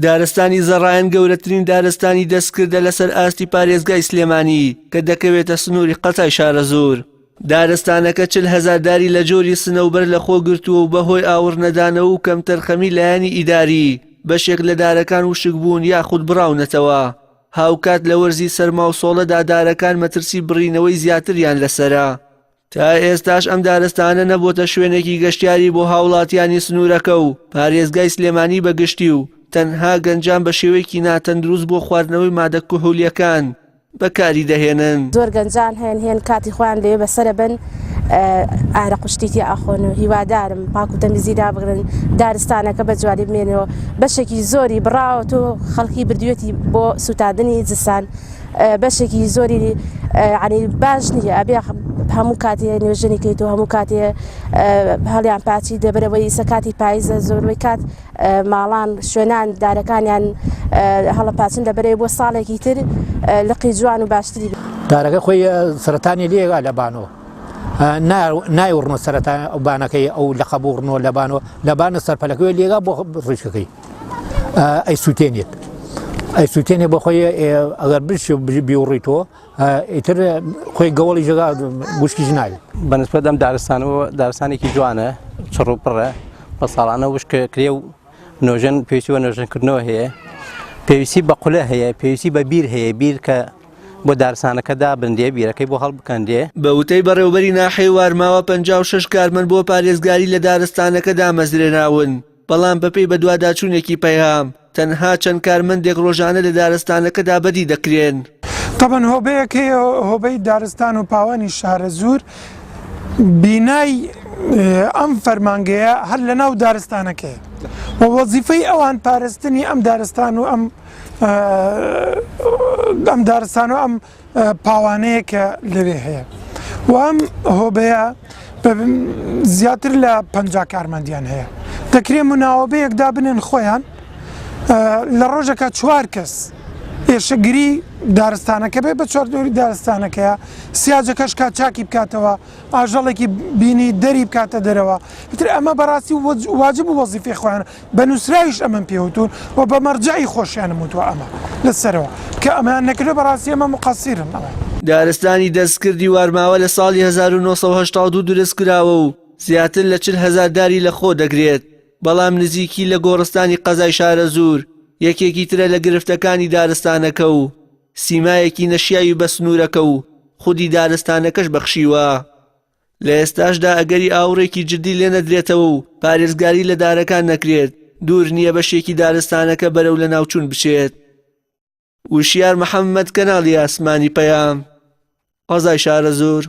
دارستانی زەڕایەن گەورەترین دارستانی دەستکردە لەسەر ئاستی پارێزگای سلێمانی کە دەکەوێتە سنووری قەزای شارەزوور. دارستانەکە 40 هەزار داری لە جۆری سنەوبەر لەخۆ گرتووە و بەهۆی ئاوڕنەدانەوە و کەمتەرخەمی لایەنی ئیداری بەشێک لە دارەکان وشک بوون یاخود بڕاونەتەوە. هاوکات لە وەرزی سەرما و سۆڵەدا دارەکان مەترسی بڕینەوەی زیاتریان لەسەرە. تا ئێستاش ئەم دارستانە نەبۆتە شوێنێکی گەشتیاری بۆ هاوڵاتیانی سنوورەکە و پارێزگای سلێمانی بە گشتی و تەنها گەنجان بە شێوەیەکی ناتەندروست بۆ خواردنەوەی مادە کحولیەکان بەکاری دەهێنن. زۆر گەنجان هەن هێن کاتی خۆیان لەوێ بەسەرە بن ئارەق و شتی تیا ئەخۆن و هیوادارم پاک و تەمیزی دابگرن دارستانەکە بە جوانی بمێنەوە بەشێکی زۆری بڕاوەت و خەڵکی بردوێتی بۆ سووتاندنی زستان بەشێکی زۆری ینی باش نییە ئەبێ هەموو کاتێ نوێژەنی کەیت و هەموو کاتێ هەڵیان پاچی دەبەرەوەی ئیسە کاتی پاییزە زۆربەی کات ماڵان شوێنان دارەکانیان هەڵەپاچن لەبەرەی بۆ ساڵێکی تر لقی جوان و باشتری دارەکە خۆی سەرەتانی لێگا لە بانۆ نایوڕنە سەرەتا بانەکەی ئەو لە قەبوڕنەوە لە بانۆ لە بانە سەرپەلەکەی لێگا بۆ ڕیشەکەی ئەی سووتێنێت ئەی سووتێنێ بۆ خۆی ئەگەر بش بیوڕیتەوە ئیتر خۆی گەوەڵی ژگا گوشکیش ناوێت. بەنسبەت ئەم دارستانەوە دارستانێکی جوانە چڕ و پڕە بە ساڵانە وشکە کرێ و نۆژەن پێویستی بە نۆژەنکردنەوە هەیە پێویستی بە قولە هەیە پێویستی بە بیر هەیە بیر کە بۆ دارستانەکە دابندێ بیرەکەی بۆ هەڵبکەندێ. بە وتەی بەڕێوبەری ناحیەی وارماوە 56 کارمەند بۆ پارێزگاری لە دارستانەکە دامەزرێنراون، بەڵام بەپێی بەدواداچوونێکی پەیام، تەنها چەند کارمەندێک ڕۆژانە لە دارستانەکەدا بەدی دەکرێن. تەبەن هۆبەیەک هەیە هۆبەی دارستان و پاوانی شارەزوور بینای ئەم فەرمانگەیە هەر لە ناو دارستانەکەیە و وەزیفەی ئەوان پارستنی ئەم دارستان و ئەم ئەم دارستان و ئەم پاوانەیە کە لەوێ هەیە و ئەم هۆبەیە زیاتر لە 50 کارمەندیان هەیە دەکرێ مناوەبەیەک دابنێن خۆیان لە ڕۆژەکە چوار کەس ئێشەگری دارستانەکە بێ بە چواردەوری دارستانەکەیە سیاجەکەش کا چاکی بکاتەوە ئاژەڵێکی بینی دەری بکاتە دەرەوە ئیتر ئەمە بەڕاستی واجب و وەزیفەی خۆیانە بە نووسراویش ئەمەم پێ وتوون و بە مەرجەعی خۆشیانم وتووە ئەمە لە سەرەوە کە ئەمەیان نەکردووە بەڕاستی ئەمە موقەسیرن ئەوان. دارستانی دەستکردی وارماوە لە ساڵی 1982 دروستکراوە و زیاتر لە 40 هەزار داری لەخۆ دەگرێت، بەڵام نزیکی لە گۆڕستانی قەزای شارەزوور یەکێکی ترە لە گرفتەکانی دارستانەکە و سیمایەکی نەشیاوی بە سنوورەکە و خودی دارستانەکەش بەخشیوە. لە ئێستاشدا ئەگەری ئاوڕێکی جددی لێ نەدرێتەوە و پارێزگاری لە دارەکان نەکرێت، دوور نییە بەشێکی دارستانەکە بەرەو لەناوچوون بچێت. وشیار محەممەد، کەناڵی ئاسمانی پەیام، قەزای شارەزوور.